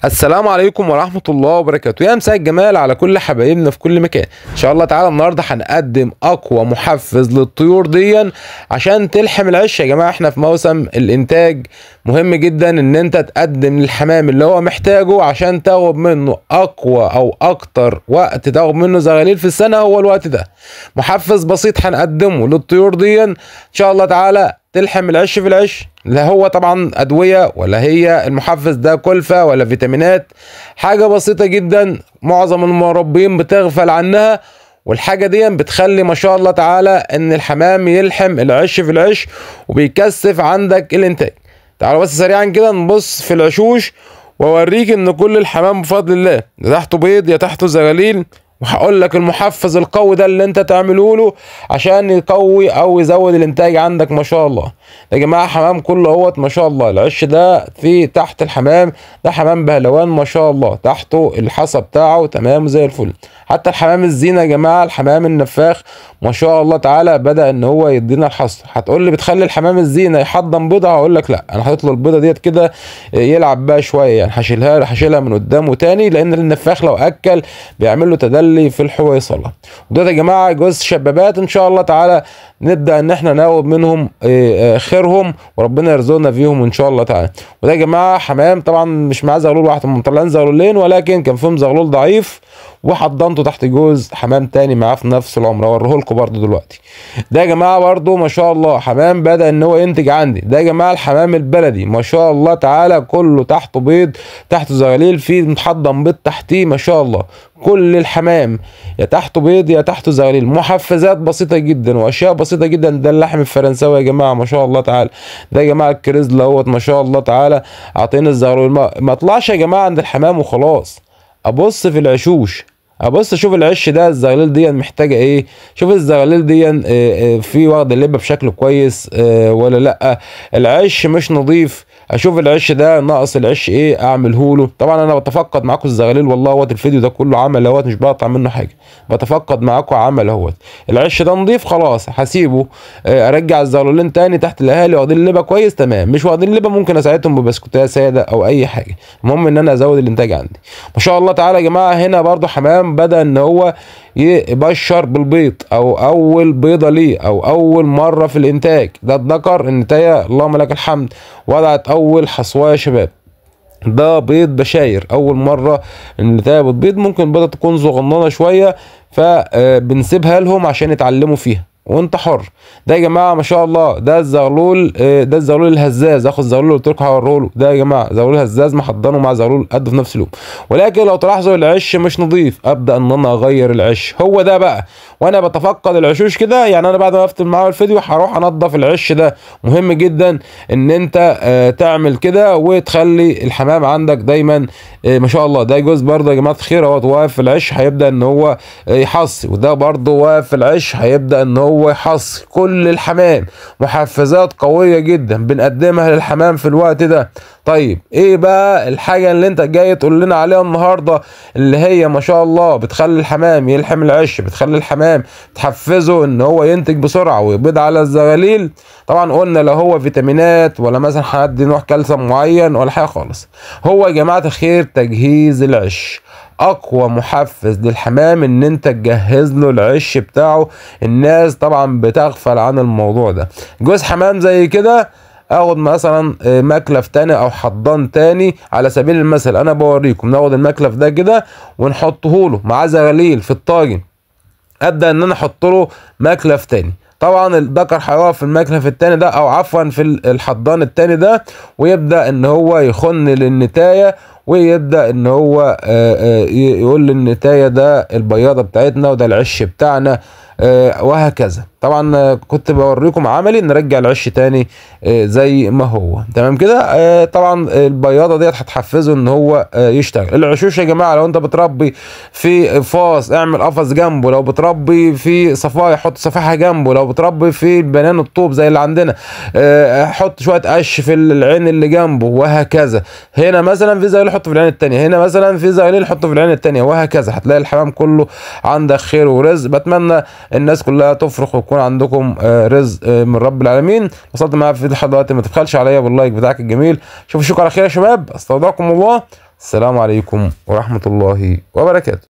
السلام عليكم ورحمة الله وبركاته. يا مساء الجمال على كل حبايبنا في كل مكان. ان شاء الله تعالى النهارده هنقدم اقوى محفز للطيور دي عشان تلحم العش. يا جماعة احنا في موسم الانتاج، مهم جدا ان انت تقدم للحمام اللي هو محتاجه عشان تاخد منه اقوى او اكتر وقت تاخد منه زغاليل في السنة هو الوقت ده. محفز بسيط هنقدمه للطيور دي ان شاء الله تعالى تلحم العش في العش. لا هو طبعا ادوية ولا هي المحفز ده كلفه ولا فيتامينات، حاجة بسيطة جدا معظم المربين بتغفل عنها، والحاجة دي بتخلي ما شاء الله تعالى ان الحمام يلحم العش في العش وبيكثف عندك الانتاج. تعالوا بس سريعا كده نبص في العشوش واوريك ان كل الحمام بفضل الله يا تحته بيض يا تحته زغاليل، وهقول لك المحفز القوي ده اللي انت تعمله له عشان يقوي او يزود الانتاج عندك ما شاء الله. يا جماعة حمام كله اهوت ما شاء الله، العش ده في تحت الحمام ده حمام بهلوان ما شاء الله، تحته الحصى بتاعه تمام زي الفل. حتى الحمام الزينة يا جماعة، الحمام النفاخ ما شاء الله تعالى بدا ان هو يدينا الحصى. هتقول لي بتخلي الحمام الزينة يحضن بيضة؟ هقول لك لا، انا حاطط له البيضة ديت كده يلعب بقى شوية، يعني هشيلها من قدامه تاني، لان النفاخ لو اكل بيعمل له تدلي في الحويصله. وده يا جماعة جوز شبابات ان شاء الله تعالى نبدا ان احنا ناخد منهم خيرهم وربنا يرزقنا فيهم ان شاء الله تعالى. وده يا جماعة حمام طبعا مش معاه زغلول واحد، هم مطلعين زغلولين ولكن كان فيهم زغلول ضعيف وحضنته تحت جوز حمام تاني معاه في نفس العمر، اوريه لكم برده دلوقتي. ده يا جماعة برده ما شاء الله حمام بدا ان هو ينتج عندي. ده يا جماعة الحمام البلدي ما شاء الله تعالى كله تحته بيض، تحته زغاليل، في متحضن بيض تحتيه ما شاء الله. كل الحمام يا تحته بيض يا تحته زغاليل. محفزات بسيطة جدا واشياء بسيطة جدا. ده اللحم الفرنساوي يا جماعة ما شاء الله تعالى. ده يا جماعة الكريزل اهوت ما شاء الله تعالى عاطينا الزغلول. ما اطلعش يا جماعة عند الحمام وخلاص، ابص في العشوش، ابص اشوف العش ده الزغاليل دي محتاجه ايه، شوف الزغاليل دي في واخده اللبه بشكل كويس ولا لا، العش مش نظيف، اشوف العش ده ناقص العش ايه اعمله له. طبعا انا بتفقد معاكم الزغاليل والله اهوت، الفيديو ده كله عمل اهوت، مش بقطع منه حاجة، بتفقد معاكم عمل اهوت. العش ده نظيف خلاص هسيبه، ارجع الزغلولين تاني تحت الاهالي واخدين اللبه كويس تمام، مش واخدين اللبه ممكن اساعدهم ببسكوتيه ساده او اي حاجة، المهم ان انا ازود الانتاج عندي ما شاء الله تعالى. يا جماعة هنا برده حمام بدأ ان هو يبشر بالبيض او اول بيضة ليه او اول مرة في الانتاج. ده الذكر النتايه اللهم لك الحمد وضعت اول حصوه يا شباب. ده بيض بشاير، اول مرة النتايه بتبيض، ممكن البيضة تكون صغننه شوية فبنسيبها لهم عشان يتعلموا فيها وانت حر. ده يا جماعة ما شاء الله ده الزغلول، ده الزغلول الهزاز، اخد الزغلول اللي قلت لكم هوريه له. ده يا جماعة زغلول هزاز محضنه مع زغلول قد في نفس اليوم، ولكن لو تلاحظوا العش مش نظيف، ابدا ان انا اغير العش. هو ده بقى وانا بتفقد العشوش كده، يعني انا بعد ما افتح معاه الفيديو هروح انضف العش ده. مهم جدا ان انت تعمل كده وتخلي الحمام عندك دايما ما شاء الله. ده جوز برده يا جماعة الخير اهوت واقف في العش هيبدا ان هو يحصي، وده برده واقف في العش هيبدا ان هو يحصي. كل الحمام محفزات قوية جدا بنقدمها للحمام في الوقت ده. طيب ايه بقى الحاجة اللي انت جاي تقول لنا عليها النهاردة اللي هي ما شاء الله بتخلي الحمام يلحم العش، بتخلي الحمام تحفزه ان هو ينتج بسرعة ويبيض على الزغاليل؟ طبعا قلنا لا هو فيتامينات ولا مثلا هندي نوع كالسيوم معين ولا حاجة خالص. هو يا جماعة الخير تجهيز العش اقوى محفز للحمام، ان انت تجهز له العش بتاعه. الناس طبعا بتغفل عن الموضوع ده. جوز حمام زي كده اخد مثلا مكلف تاني او حضان تاني على سبيل المثل، انا بوريكم ناخد المكلف ده كده ونحطه له مع زغاليل في الطاجن، ابدا ان انا احط له مكلف تاني. طبعا الذكر هيقف في المكلف التاني ده او عفوا في الحضان التاني ده، ويبدا ان هو يخن للنتايه، ويبدا ان هو يقول للنتايه ده البياضه بتاعتنا وده العش بتاعنا وهكذا. طبعا كنت بوريكم عملي نرجع العش تاني زي ما هو تمام كده. طبعا البياضه ديت هتحفزه ان هو يشتغل. العشوش يا جماعة لو انت بتربي في فاص اعمل قفص جنبه، لو بتربي في صفايح حط صفيحه جنبه، لو بتربي في البنان الطوب زي اللي عندنا حط شوية قش في العين اللي جنبه وهكذا. هنا مثلا في زغلول حطه في العين الثانية، هنا مثلا في زغلول حطه في العين الثانية وهكذا. هتلاقي الحمام كله عندك خير ورزق. بتمنى الناس كلها تفرح ويكون عندكم رزق من رب العالمين. وصلت معايا في الفيديو لحد دلوقتي، ما تبخلش عليا بال like بتاعك الجميل. اشوفكم على خير يا شباب، استودعكم الله. السلام عليكم ورحمة الله وبركاته.